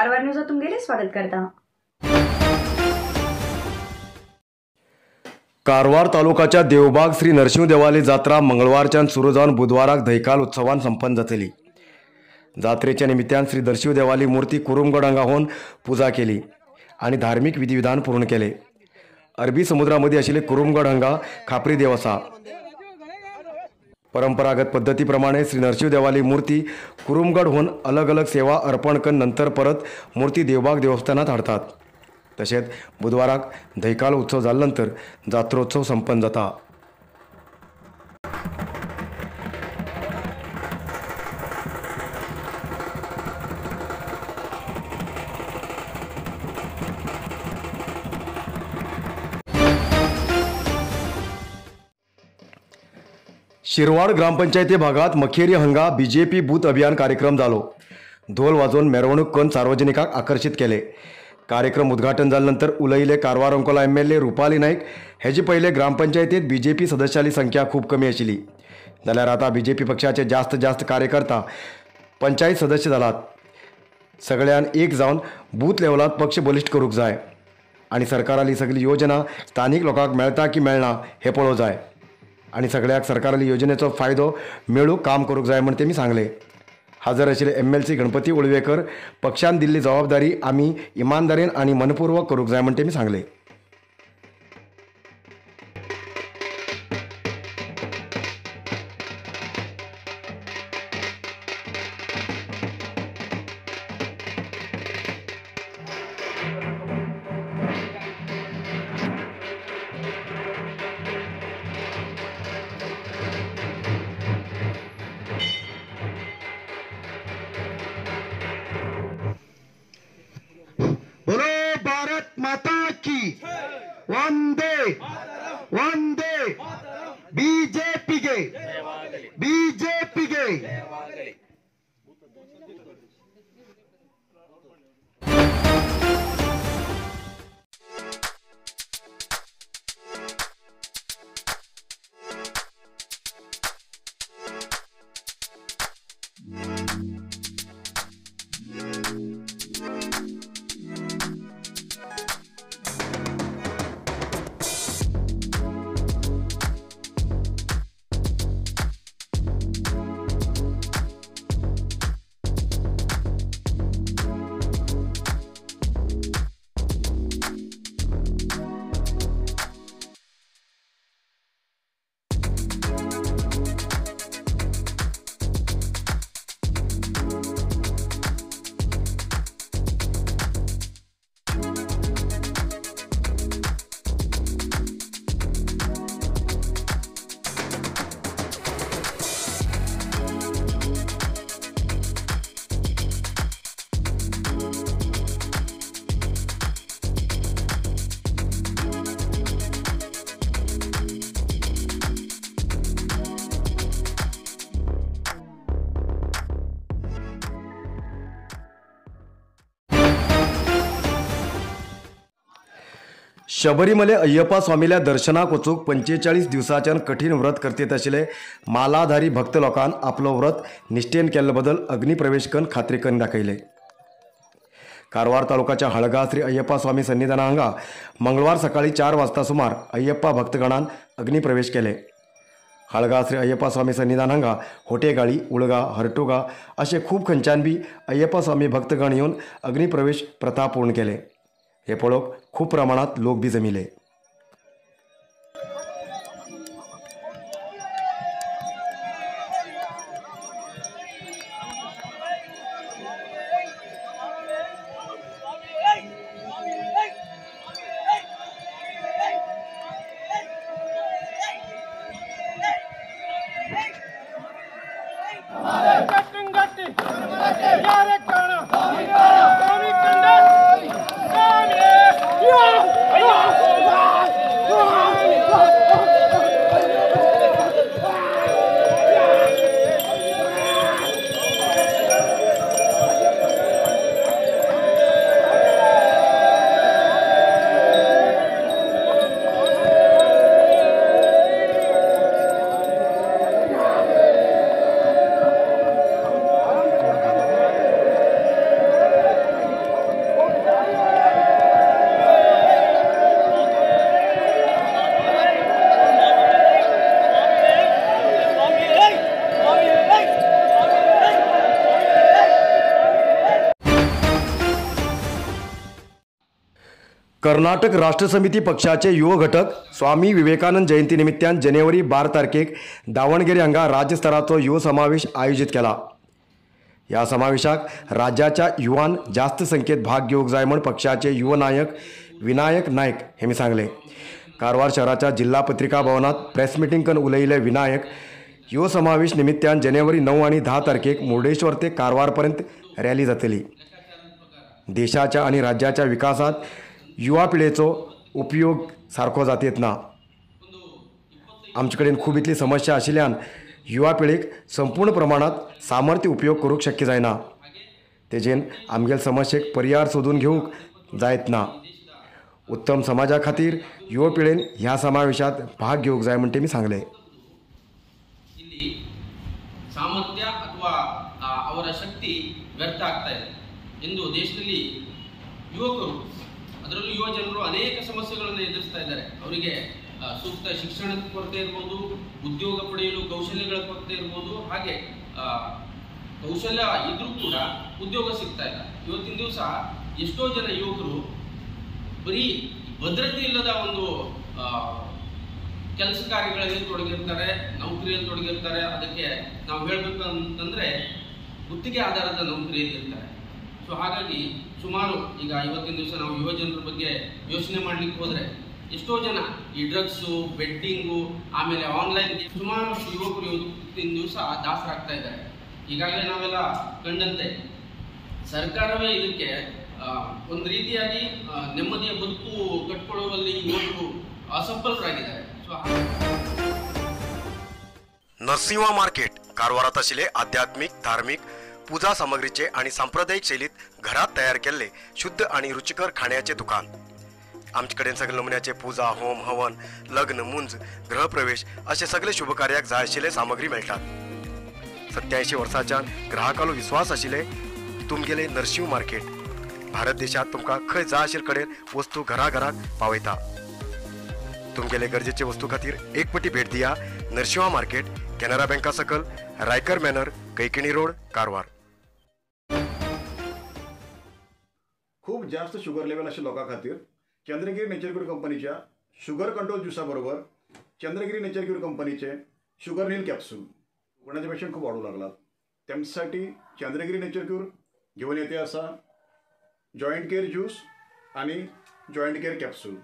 कारवार न्यूजात तुमगेले स्वागत करता। कारवार तालुकाच्या देवबाग श्री नरसिंह देवाली जात्रा मंगळवारच्यान सुरू जावन बुधवाराक धैकाल उत्सवान संपन्न जातली। जात्रेच्या निमित्तान श्री नरसिंह देवाली मूर्ती कुरुमगड हांगा होवन पुजा केली आनी धार्मिक विधिविधान पूर्ण केले। अरबी समुद्रामध्ये आशिल्ले कुरुमगड हांगा खापरी देव आसा। परंपरागत पद्धतीप्रमाणे श्री नरसिंह देवाली मूर्ती कुरुमगड होऊन अलग अलग सेवा अर्पण करून नंतर परत मूर्ती देवबाग देवस्थानात हाडतात। तशेंच बुधवाराक धैकाल उत्सव जाल्यानंतर जात्रोत्सव संपन्न जाता। शिरवाड ग्रामपंचायती भागात मखेरी हंगा बीजेपी बूथ अभियान कार्यक्रम जालो। ढोल वाजोवन मिरवणूक करून सार्वजनिकांक आकर्षित केले। कार्यक्रम उद्घाटन जाल्यानंतर उलयले कारवार अंकोला एमएलए रुपाली नाईक हेजे पहिले ग्रामपंचायतीत बीजेपी सदस्यांची संख्या खूब कमी आशिल्ली, जाल्यार आतां बीजेपी पक्षाचे जास्त जास्त कार्यकर्ता पंचायत सदस्य जालात। सगळ्यान एक जावन बूथ लेवलात पक्ष बलिश्ट करूंक जाय आनी सरकाराली सगळी योजना स्थानीक लोकांक मेळटा की मेळना हें पळोवंक जाय आनी सगळ्याक सरकाराली योजनेचो फायदो मेळूंक काम करूंक जाय म्हण तेमी सांगले। हजर आशिल्ले एमएलसी गणपती उळवेकर पक्षान दिल्ली जबाबदारी आमी इमानदारीन आनी मनपूर्वक करूंक जाय म्हण तेमी सांगले। माता की वंदे वंदे बीजेपी के बीजेपी के। शबरीमले अय्यप्पा स्वामील्या दर्शनाक वचूंक 45 दिवसाच्यान कठीण व्रत करतेत आशिल्ले मालाधारी भक्त लोकांक आपलो व्रत निश्ठेन केल्ले बदल अग्निप्रवेश करून खात्री करून दाखयले। कारवार तालुकाच्या हळगा श्री अय्यप्पा स्वामी सन्निधाना हांगा मंगळवार सकाळी 4 वाजता सुमार अय्यप्पा भक्तगणान अग्निप्रवेश केले। हळगा श्री अय्यप्पा स्वामी सन्निधान हांगा होटेगाळी, उळगा, हरटुगा अशे खूब खंयच्यान बी अय्यप्पा स्वामी भक्तगण येवन अग्निप्रवेश प्रथा पूर्ण केले। हे पळोवंक खूब प्रमाणात लोक बी जमिले। Yeah! कर्नाटक राष्ट्र समिती पक्षाचे युव घटक स्वामी विवेकानंद जयंती निमित्तान जानेवारी 12 तारखेक दावणगिरी हांगा राज्य स्तराचो युव समावेश आयोजित केला। ह्या समावेशाक राज्याच्या युवान जास्त संख्येत भाग घेवंक जाय म्हूण पक्षाचे युव नायक विनायक नायक हेमी सांगलें। कारवार शहराच्या जिल्हा पत्रिका भवनात प्रेस मिटींग करून उलयिल्ले विनायक युव समावेश निमित्तान जानेवारी 9 आणि 10 तारखेक मुर्डेश्वर ते कारवारपर्यंत रॅली जातली। देशाच्या आणि राज्याच्या विकासात युवा पिढीचो उपयोग सारको जातेत ना। आमचे कडेन खूब इतली समस्या आशिल्ल्यान युवा पिढीक संपूर्ण प्रमाणात सामर्थ्य उपयोग करूंक शक्य जायना। तेजेन आमगेल समस्येक पर्याय सोदून घेवंक जायत ना। उत्तम समाजा खातीर युवा पिढीन ह्या समावेशात भाग घेवंक जाय म्हण तेमी सांगलें। ಸಾಮರ್ಥ್ಯ ಅಥವಾ ಅವರ ಶಕ್ತಿ ವ್ಯರ್ಥ ಆಗ್ತಾ ಇದೆ ಎಂದು ದೇಶದಲ್ಲಿ ಯುವಕರು, ಅದರಲ್ಲೂ ಯುವ ಜನರು ಅನೇಕ ಸಮಸ್ಯೆಗಳನ್ನು ಎದುರಿಸ್ತಾ ಇದ್ದಾರೆ. ಅವರಿಗೆ ಸೂಕ್ತ ಶಿಕ್ಷಣದ ಕೊರತೆ ಇರ್ಬೋದು, ಉದ್ಯೋಗ ಪಡೆಯಲು ಕೌಶಲ್ಯಗಳ ಕೊರತೆ ಇರ್ಬೋದು, ಹಾಗೆ ಕೌಶಲ್ಯ ಇದ್ರೂ ಕೂಡ ಉದ್ಯೋಗ ಸಿಗ್ತಾ ಇಲ್ಲ. ಇವತ್ತಿನ ದಿವಸ ಎಷ್ಟೋ ಜನ ಯುವಕರು ಬರೀ ಭದ್ರತೆ ಇಲ್ಲದ ಒಂದು ಕೆಲಸ ಕಾರ್ಯಗಳಲ್ಲಿ ತೊಡಗಿರ್ತಾರೆ, ನೌಕರಿಯಲ್ಲಿ ತೊಡಗಿರ್ತಾರೆ. ಅದಕ್ಕೆ ನಾವು ಹೇಳಬೇಕು ಅಂತಂದರೆ ಗುತ್ತಿಗೆ ಆಧಾರದ ನೌಕರಿಯಲ್ಲಿ ಇರ್ತಾರೆ. ಸೊ ಹಾಗಾಗಿ ಸುಮಾರು ಈಗ ಇವತ್ತಿನ ದಿವಸ ನಾವು ಯುವ ಜನರ ಬಗ್ಗೆ ಯೋಚನೆ ಮಾಡಲಿಕ್ಕೆ ಹೋದರೆ ಎಷ್ಟೋ ಜನ ಈ ಡ್ರಗ್ಸು, ಬೆಟ್ಟಿಂಗು, ಆಮೇಲೆ ಆನ್ಲೈನ್ ಸುಮಾರು ಯುವಕರು ಇವತ್ತಿನ ದಿವಸ ದಾಸರಾಗ್ತಾ ಇದ್ದಾರೆ. ಈಗಾಗಲೇ ನಾವೆಲ್ಲ ಕಂಡಂತೆ ಸರ್ಕಾರವೇ ಇದಕ್ಕೆ ಒಂದು ರೀತಿಯಾಗಿ ನೆಮ್ಮದಿಯ ಬದುಕು ಕಟ್ಕೊಳ್ಳುವಲ್ಲಿ ಯುವಕರು ಅಸಫಲರಾಗಿದ್ದಾರೆ. नरसिंहा मार्केट कारवारात आशिल्ले आध्यात्मिक, धार्मिक पूजा सामग्रीचे आणि सांप्रदायिक शैलीत घरात तयार केल्ले शुद्ध आणि रुचिकर खाण्याचे दुकान। आमचे कडेन सगळे नमुन्याचे पूजा, होम, हवन, लग्न, मुंज, गृहप्रवेश असे सगळे शुभकार्याक जाय आशिल्ले सामग्री मेळटात। 87 वर्सांच्यान ग्राहकालो विश्वास आशिल्ले तुमगेले नरसिंह मार्केट भारत देशात तुमकां खंय जाय आशिल्ले कडेन वस्तू घराघराक पावयता। तुमगेले गरजेचे वस्तू खातीर एक पटी भेट दिया नरसिंहा मार्केट, केनरा बँका सकल, रायकर मॅनर, कैकिणी रोड, कारवार। खूप जास्त शुगर लेवल आशिल्ल्या लोकां खातीर चंद्रगिरी नेचर क्यूर कंपनीच्या शुगर कंट्रोल ज्युसा बरोबर चंद्रगिरी नेचर क्यूर कंपनीचे शुगर नील कॅप्सूल कोणाचे पेशंट खूप वाढू लागलात त्यांच्यासाठी चंद्रगिरी नेचर क्यूर घेऊन येते असा जॉईंट केअर ज्यूस आणि जॉईंट केअर कॅप्सूल।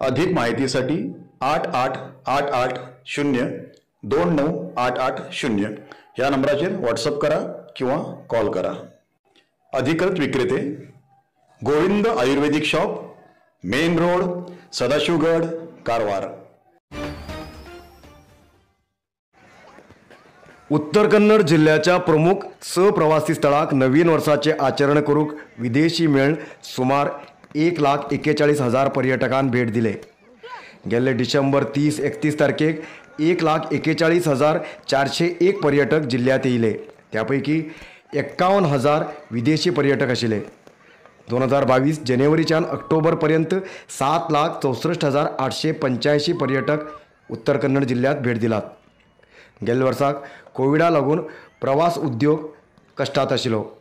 अधिक माहितीसाठी 8 8 8 8 0 2 9 8 8 0 या नंबराचेर व्हॉट्सअप करा किंवा कॉल करा। अधिकृत विक्रेते Govind Ayurvedic shop, main road, Sadashivgad, Karwar. Uttar Kannada जिल्ह्याच्या प्रमुख 6 प्रवासी स्थळाक नवीन वर्षाचे आचरण करूक विदेशी मेळ सुमार 1,41,000 पर्यटकांक भेट दिले। गेल्ले डिसेंबर 30-31 तारखेक 1,41,401 पर्यटक जिल्ह्यात येयले। त्यापैकी 51,000 विदेशी पर्यटक आशिल्ले। 2022 जानेवारीच्यान ऑक्टोबर पर्यंत 7,64,885 पर्यटक उत्तर कन्नड जिल्ह्यात भेट दिलात। गेल्ल्या वर्साक कोविडा लागून प्रवास उद्योग कष्टात आशिल्लो।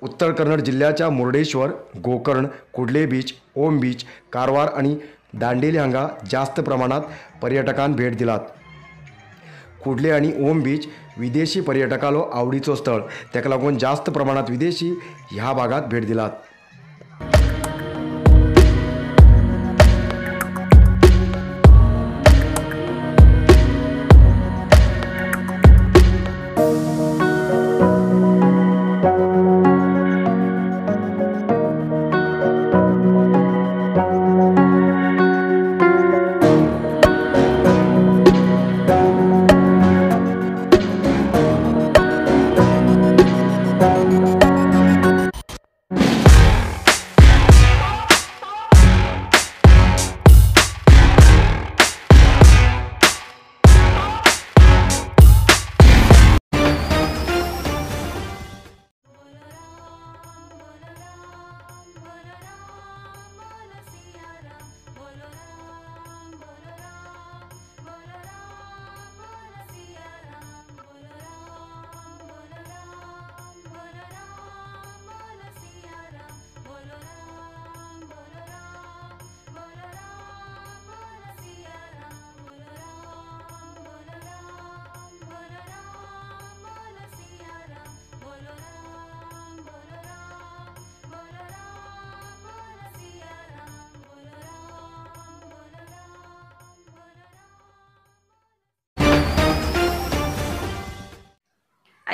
उत्तर कन्नड जिल्ह्याच्या मुर्डेश्वर, गोकर्ण, कुडले बीच, ओम बीच, कारवार आणि दांडेली हांगा जास्त प्रमाणात पर्यटकांक भेट दिलात। कुडले आणि ओम बीच विदेशी पर्यटकालो आवडीचो स्थळ, ताका लागून जास्त प्रमाणात विदेशी ह्या भागात भेट दिलात।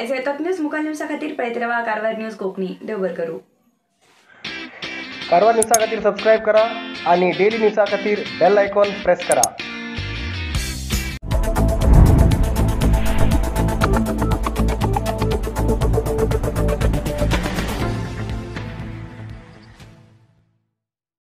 आयज येतात न्यूज मुखार न्यूजा खातीर पळयत रावा कारवार न्यूज कोंकणी. देव बरें करूं. कारवार न्यूजा खातीर सबस्क्रायब करा आणि डेली न्यूजा खातीर बेल आयकॉन प्रेस करा.